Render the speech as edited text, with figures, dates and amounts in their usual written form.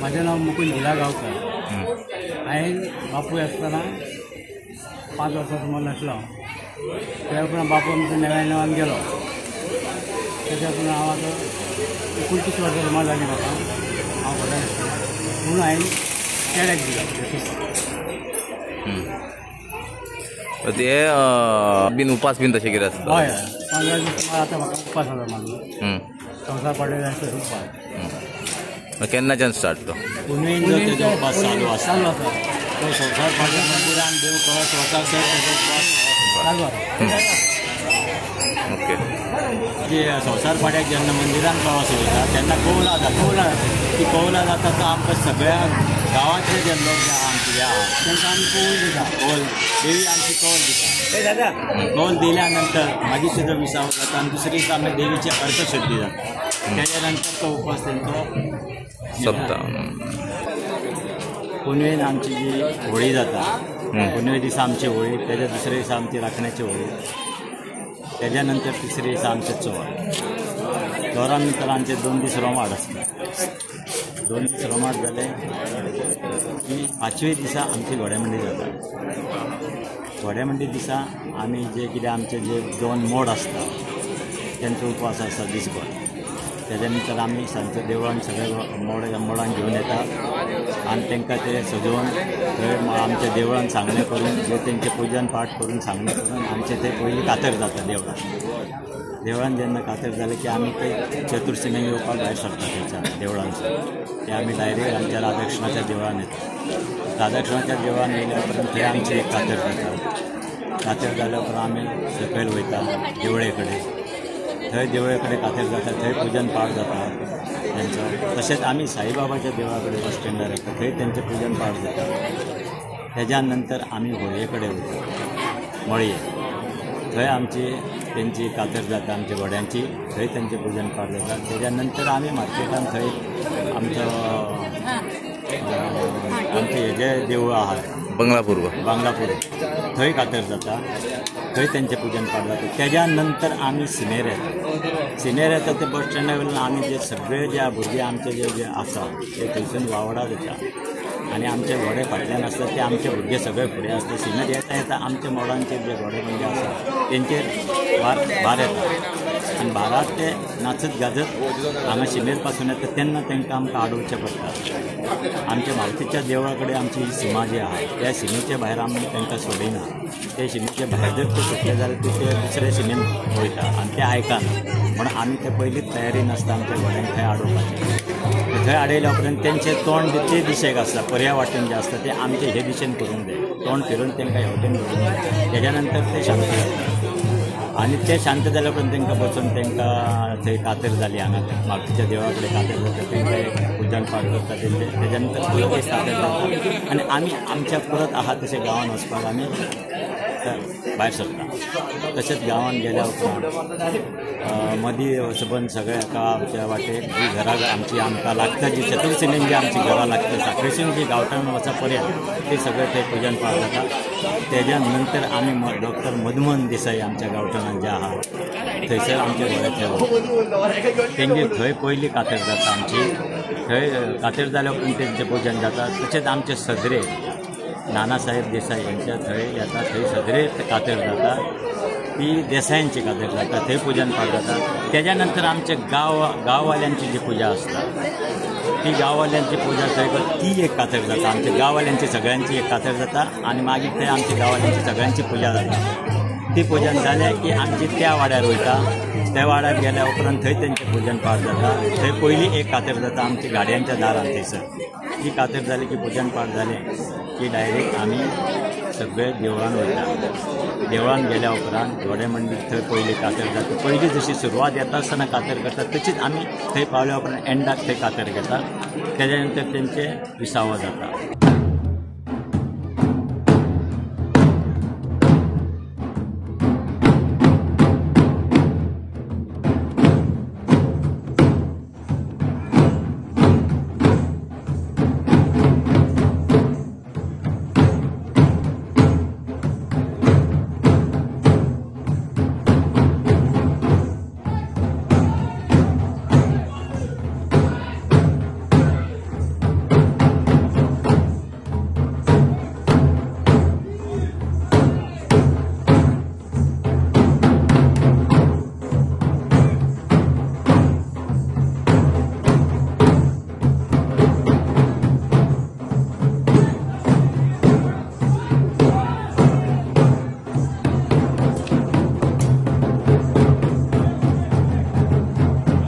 म्हाजें नांव मुकुंद झिला गांवकर. हांवें बापूय आसतना 5 वर्सां सुमार नासलो. त्या उपरांत बापूय आमचो 99 गेलो. तेच्या उपरांत हांव आतां 29 वर्सां सुमार जालीं म्हाका हांव घरा आसतना, म्हणून हांवें चेड्याक दिलो. ते बीन उपास बीन तशें कितें आसता? हय, 15 दीस सुमार आतां म्हाका उपास आसा म्हाजो. संवसार पाडे जायसर उपास. केन्नाच्यान स्टार्ट तो? पुनवेन उपास चालू आसा. तो संवसार पाडे मंदिरान देव कळस वता सर तेजो उपास चालू आसा. ओके. जे संवसार पाड्याक जेन्ना मंदिरान प्रवास वयता तेन्ना कौलां जाता. कौलां जाता. ती कौलां जाता तो आमकां सगळ्या गांवांतले जे लोक जे आहा आमचे जे आहा तांकां आमी कौल दिता. कौल देवी आमची कौल दिता. कौल दिल्या नंतर मागीर तेजो विसाव जाता आनी दुसरे दिसा आमी देवीची अर्थशुद्धी जाता. तेज्या नंतर तो उपास तेंचो सोंपता. पुनवेन आमची जी होळी जाता, पुनवे दिसा आमची होळी, तेज्या दुसरे दिसा आमची राखण्याची होळी, तेज्या नंतर तिसरे दिसा आमचें चोर. चोरा नंतर आमचे 2 दीस रोमाड आसता. 2 दीस रोमाड जाले की 5वे दिसा आमची घोड्यामंडी जाता. घोड्यामंडी दिसा आमी जे कितें आमचे जे 2 मोड आसता तेंचो उपवास आसता दिसभर. तेज्या नंतर आमी सांजच्या देवळान सगळे मोडांक घेवन येता आनी तांकां ते सजोवन थंय आमच्या देवळान सांगणें करून जे तेंचें पुजन पाठ करून सांगणें करून आमचें ते पयलीं कातर जाता देवळान. देवळान जेन्ना कातर जालें की आमी ते चतुर्सिमेक येवपाक भायर सरता थंयच्यान देवळांतल्यान. ते आमी डायरेक्ट आमच्या राधाकृष्णाच्या देवळान येता. राधाकृष्णाच्या देवळान येयल्या उपरांत थंय आमचें एक कातर जाता. कातर जाल्या उपरांत आमी सकयल वयता देवळे कडेन. थंय देवळे कडेन कातर जाता, थंय पुजन पाठ जाता तेंचो. तशेंच आमी साईबाबाच्या देवळा कडेन बस स्टँडार येता, थंय तेंचें पुजन पाठ जाता. तेज्या नंतर आमी होळये कडेन वयता मळये. थंय आमची तेंची कातर जाता आमच्या घोड्यांची, थंय तेंचें पुजन पाठ जाता. तेज्या नंतर आमी मार्केटान थंय आमचो आमचें हेजें देवूळ आहा बंगलापूर्व, बांगलापूर, थंय कातर जाता, थंय तेंचें पुजन पाठ जाता. तेज्या नंतर आमी सिमेर येता. सिमेर येता ते बस स्टँडा वयल्यान आमी जे सगळे जे भुरगे आमचे जे जे आसा ते थंयसून वावडात येता आनी आमचे घोडे फाटल्यान आसता ते आमचे भुरगे सगळे फुडें आसता. सिमेर येता येता आमच्या मोडांचेर जे घोडे म्हणजे आसा तेंचेर भार येता आनी भारात ते नाचत गाजत हांगा शिमेर पासून येता तेन्ना तांकां आमकां आडोवचें पडटा. आमच्या मारुतीच्या देवळा कडेन आमची ही सिमा जी आहा त्या सिमेच्या भायर आमी तांकां सोडिना. ते शिमेच्या भायर जर ते सुटले जाल्यार ते दुसरे शिमेन वयता आनी ते आयकना. म्हणून आमी ते पयलींच तयारी नासता आमच्या घोड्यांक थंय आडोवपाचें. थंय आडयल्या उपरांत तेंचें तोंड ते दिशेक आसता, पर्या वाटेन जें आसता तें आमचें हे दिशेन करूंक जाय. तोंड फिरून तांकां हे वाटेन करूंक जाय. तेज्या नंतर ते शांत जाता आनी ते शांत जाल्या उपरांत तांकां बसून तांकां थंय कातर जाली हांगा मारुतीच्या देवळा कडेन कातर जाता, थंय पुजन पाठ करता तेंचें. तेज्या नंतर परत एक कातर जाता आनी आमी आमच्या परत आहा तशें गांवान वचपाक आमी भायर सरता. तशेंच गांवान गेल्या उपरांत मदीं सबंद सगळ्या एका आमच्या वाटेक जी घरां आमची आमकां लागता जी चतुर्सिमेन जी आमची घरां लागता साखळेसून जी गांवठान वचा पर्यंत ते सगळें थंय पुजन पाठ जाता. तेज्या नंतर आमी डॉक्टर मधुमन देसाई आमच्या गांवठाणान जे आहा थंयसर आमचे घोडे थंय तेंगेर थंय पयली कातर जाता आमची. थंय कातर जाल्या उपरांत तेंचें पुजन जाता. तशेंच आमचे सदरे नाना साहेब देसाई यांच्या थंय येता, थंय सदरे कातर जाता, ती देसायांची कातर जाता, थंय पुजन पाठ जाता. तेज्या नंतर आमच्या गांववाल्यांची जी पुजा आसता ती गांववाल्यांची पुजा थंय ती एक कातर जाता. आमच्या गांववाल्यांची सगळ्यांची एक कातर जाता आनी मागीर थंय आमच्या गांववाल्यांची सगळ्यांची पुजा जाता. ती पुजन जालें की आमची त्या वाड्यार वयता. त्या वाड्यार गेल्या उपरांत थंय तेंचें पुजन पाठ जाता. थंय पयली एक कातर जाता आमच्या गाडयांच्या दारान थंयसर. ती कातर जाली की पुजन पाठ जालें की डायरेक्ट आमी सगळे देवळान वयता. देवळान गेल्या उपरांत घोडे मंडीक थंय पयली कातर जाता. पयली जशी सुरवात येता आसतना कातर करता तशीच आमी थंय पावल्या उपरांत एंडाक थंय कातर घेता. तेज्या नंतर तेंचें विसावो जाता.